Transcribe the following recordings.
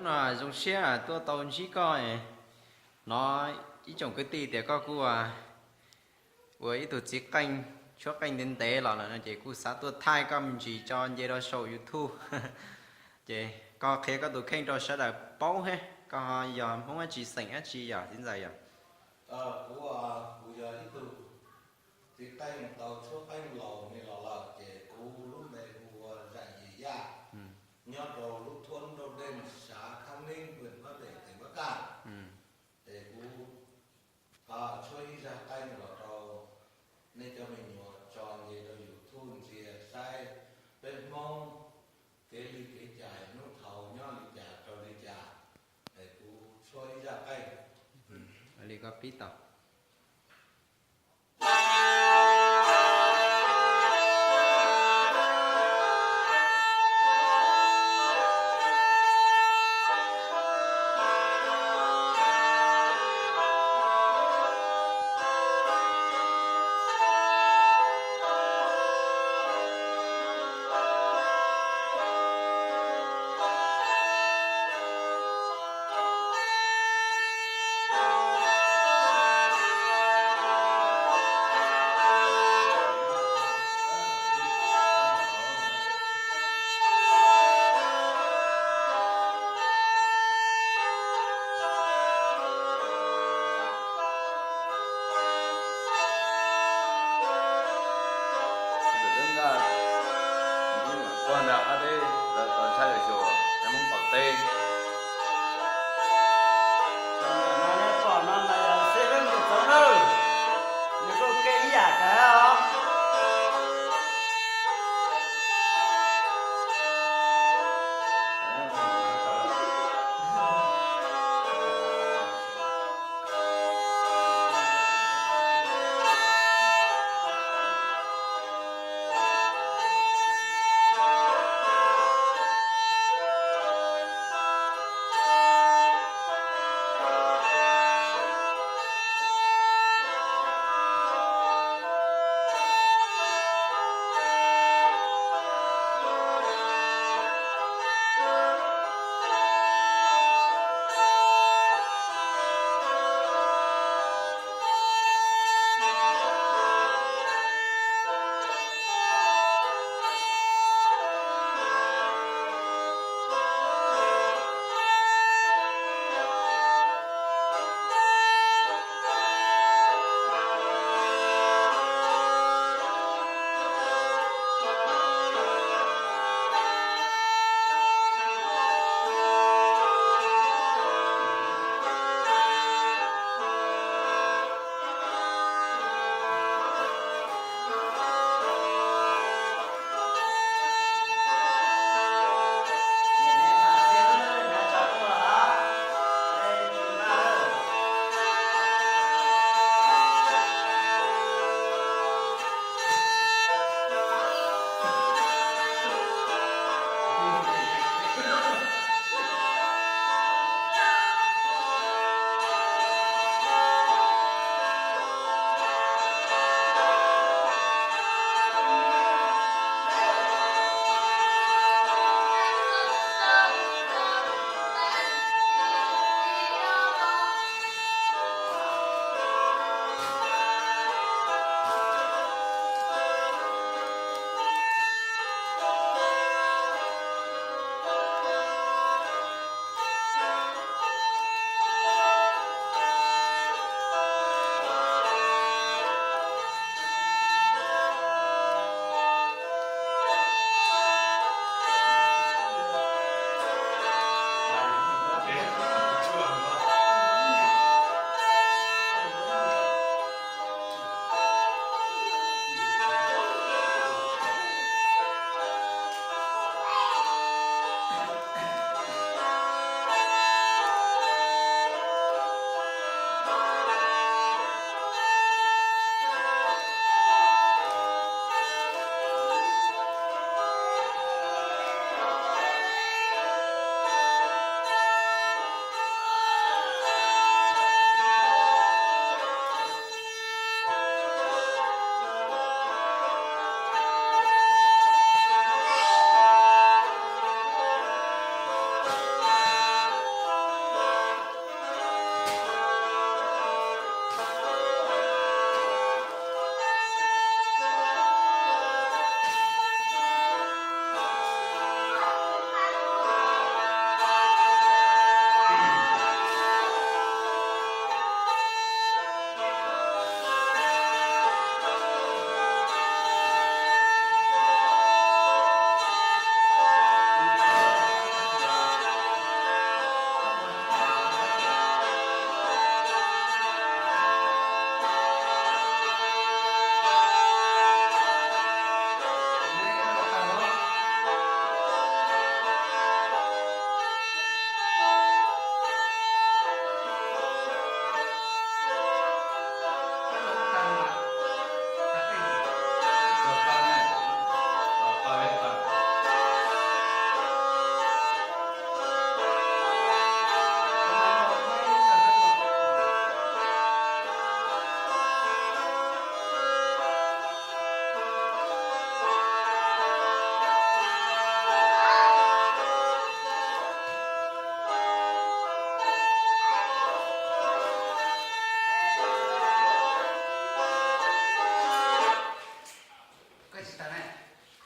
No zoo siab tuaj tau ntsib koj. Hnov ib tsoom kwv tij tias koj kuj ua ib tug txiv qeej, tshuab qeej ntev ntev los lawm no ces kuj xav tuaj thaij koj me ntsis tso nce rau saum YouTube. Ces koj qhia koj tus kheej rau sawv daws paub thiab, koj yog Hmoob dab tsi, xeem dab tsi yog txiv ntxawm yog? Kuv, kuv yog ib tug txiv qeej tau tshuab qeej laus me los lawm, ces kuv lub npe hu ua Zam Yim Yaj, nyob rau lub thoob Nrauj Dej, sav Khab Neeb, hwm Pab Dem, teem Pab Kaj. Ces kuv tshuab ib zaj qeej los rau nej cov me nyuam tso nce rau YouTube ntsia saib peb Hmoob kev li kev cai hnub thaud nyob li cas rau li cas. Es kuv tshuab ib zaj qeej li koj pib tau.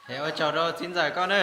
Es ua tsaug rau txiv ntxawm koj ne.